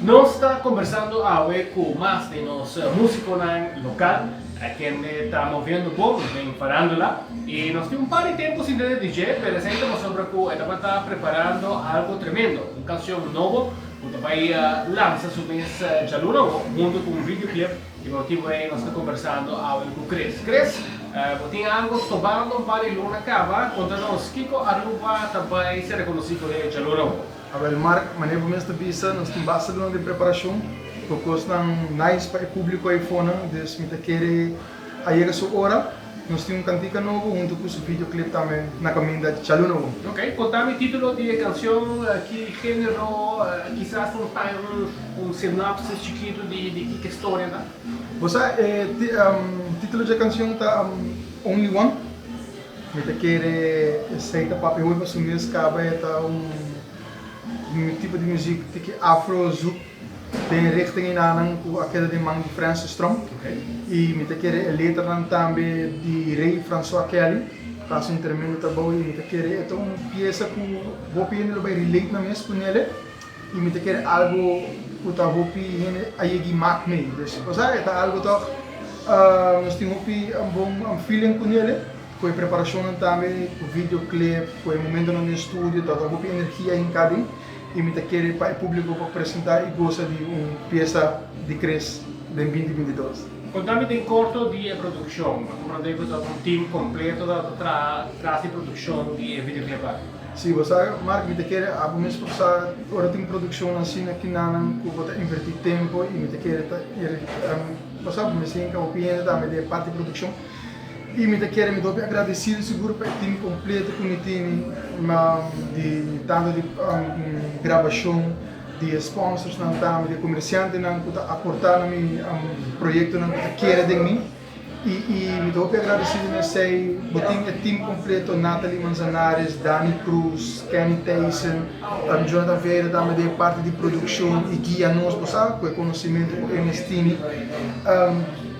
Nos ta kombersando awe ku mas di nos músikonan lokal kende ta moviendo bon den farándula i nos tin un par di tempu sin tende di dje, pero esei ta pasobra ku e tabata preparando algu tremendo, un kanshon nobo ku ta bai lansa su mes djaluna awo huntu ku un videoclip i pa motibu ei nos ta kombersando awe ku Chris. Chris, bo tin algu stobando un par di luna kaba, konta nos kiko Aruba ta bai ser rekonosí kuné djaluna awo? Awel Mark, manera bo mes ta bisa, nos tin basta luna di preparashon ku kosnan nice pa e públiko eifonan, dus mi ta kere a yega su ora. Nos tin un kantika nobo huntu ku su videoclip tambe na kaminda djaluna awo. Ok, konta mi título di e kanshon, ki género, kisas un un sinopsis chikitu di di kiko e storia ta. Bo sa e título dje kanshon ta Only One. Mi ta kere esei ta papia hopi pa su mes kaba e ta un tipo di muziek tiki afro zoek den richting enanan ku a keda den man di Francis Tromp i mi ta kere e letranan tambe di Rey Francois Kelly ta hasi un tremendo trabou i mi ta kere e ta un piesa ku hopi hende lo bai relate nan mes ku nele i mi ta kere algo ku ta hopi hende a yegi mak mee dus osea e ta algo tòg nos tin hopi bon feeling ku nele ku e preparashonnan tambe ku videoclip ku e momentonan den studio ta hopi energia hinká den i mi ta kere pa e públiko por presentá i gosa di un piesa di Chris den 2022. Konta mi den korto di e produkshon. A komprondé ku ta un team kompleto ta traha tras di produkshon di e videoclip aki. Si, bo sa, Mark, mi ta kere abo mes por sa ora tin produccion asina kinanan cu bo ta inverti tempo y mi ta kere ta bo sa bo mester hinca hopi hende tambe den e parti produccion y mi ta kere mi ta hopi agradecido sigur pa e team completo cu mi tini di tanto di grabacion di e sponsorsnan tambe di e comerciantenan cu ta aporta na mi proyectonan cu ta kere den mi. Y mi ta hopi agradecido na esey. Bo tin e team completo, Natalie Manzanares, Dani Cruz, Kenny Thijssen, Jonathan Vieira tambe den e parti di produccion y guia nos, bo sa, cu e conocimento cu e mes tini.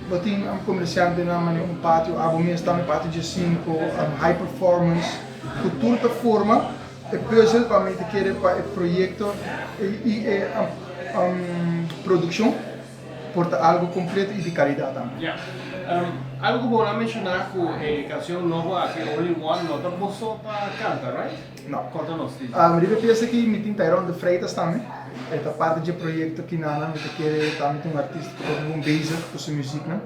Bo tin comerciantenan manera un patio, abo mes tambe patio djesinco, High Performance, cu tur ta forma e puzzel pa mi ta kere pa e proyecto y e produccion. Por ta algo completo y di calidad tambe. Ya. Algo cu bo a menciona cu e cancion nobo aki Only One no ta bo so ta canta, right? No. Conta nos di. Riba e pieza aki mi tin Tyrone de Freitas tambe. E ta parti dje proyecto kinana. Mi ta kere tambe ta un artista cu ta bon bezig cu su muziknan.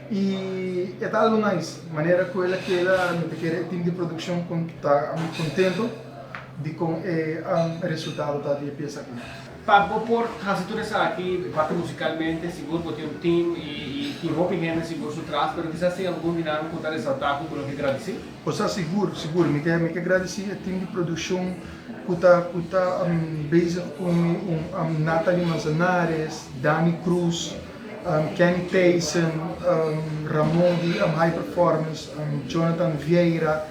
Y e ta algo nice. Manera cu el a keda mi ta kere e team di produccion ta contento di con e resultado ta di e pieza aki. Pa bo por hasi tur esaki, parti musicalmente, sigur bo tin un team y tin hopi hende sigur su tras, pero kisas tin algun di nan cu ta resalta cu bo lo ke gradici? Osea sigur, sigur. Mi ke mi ke gradici e team di produccion cu ta cu ta bezig cu mi, un Natalie Manzanares, Dani Cruz, Kenny Thijssen, Ramon di High Performance, Jonathan Vieira,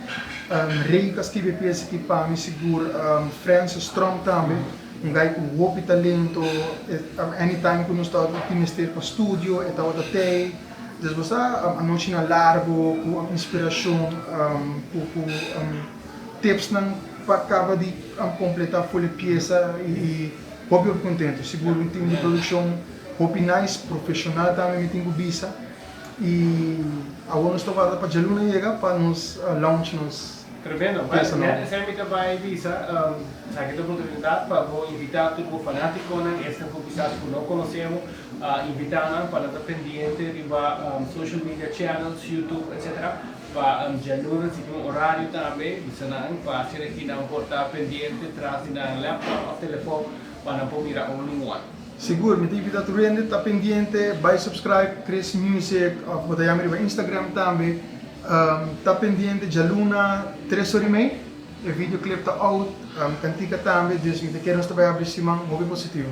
Ray cu a scribi e pieza aki pa mi sigur, Francis Tromp tambe. Un guy ku hopi talento, anytime ku nos tabata tin mester pa studio e tabata tei. Dus bo sa anochinan largo ku inspirashon, ku ku tipsnan pa kaba di kompletá ful e piesa i hopi hopi kontento. Sigur un team di produkshon hopi nice, profeshonal tambe mi tin ku bisa. I awor nos ta warda pa djaluna yega pa nos launch nos. Tremendo. Piensa no. Net esei mi ta bai bisa, esaki ta oportunidat pa bo invitá tur bo fanátikonan, esnan ku kisas ku no konosé bo, invitá nan pa nan ta pendiente riba social media channels, YouTube, etcetera, pa djaluna si tin un orario tambe, bisa nan pa asina ki nan por ta pendiente tras di nan laptop òf telefòn pa nan por mira Only One. Sigur, mi ta invitá tur hende ta pendiente, bai subscribe Chris Music òf bo ta yama riba Instagram tambe. Ta pendiente djaluna tres ora i mei, e videoclip ta out, kantika tambe, dus mi ta kere nos ta bai abri siman hopi positivo.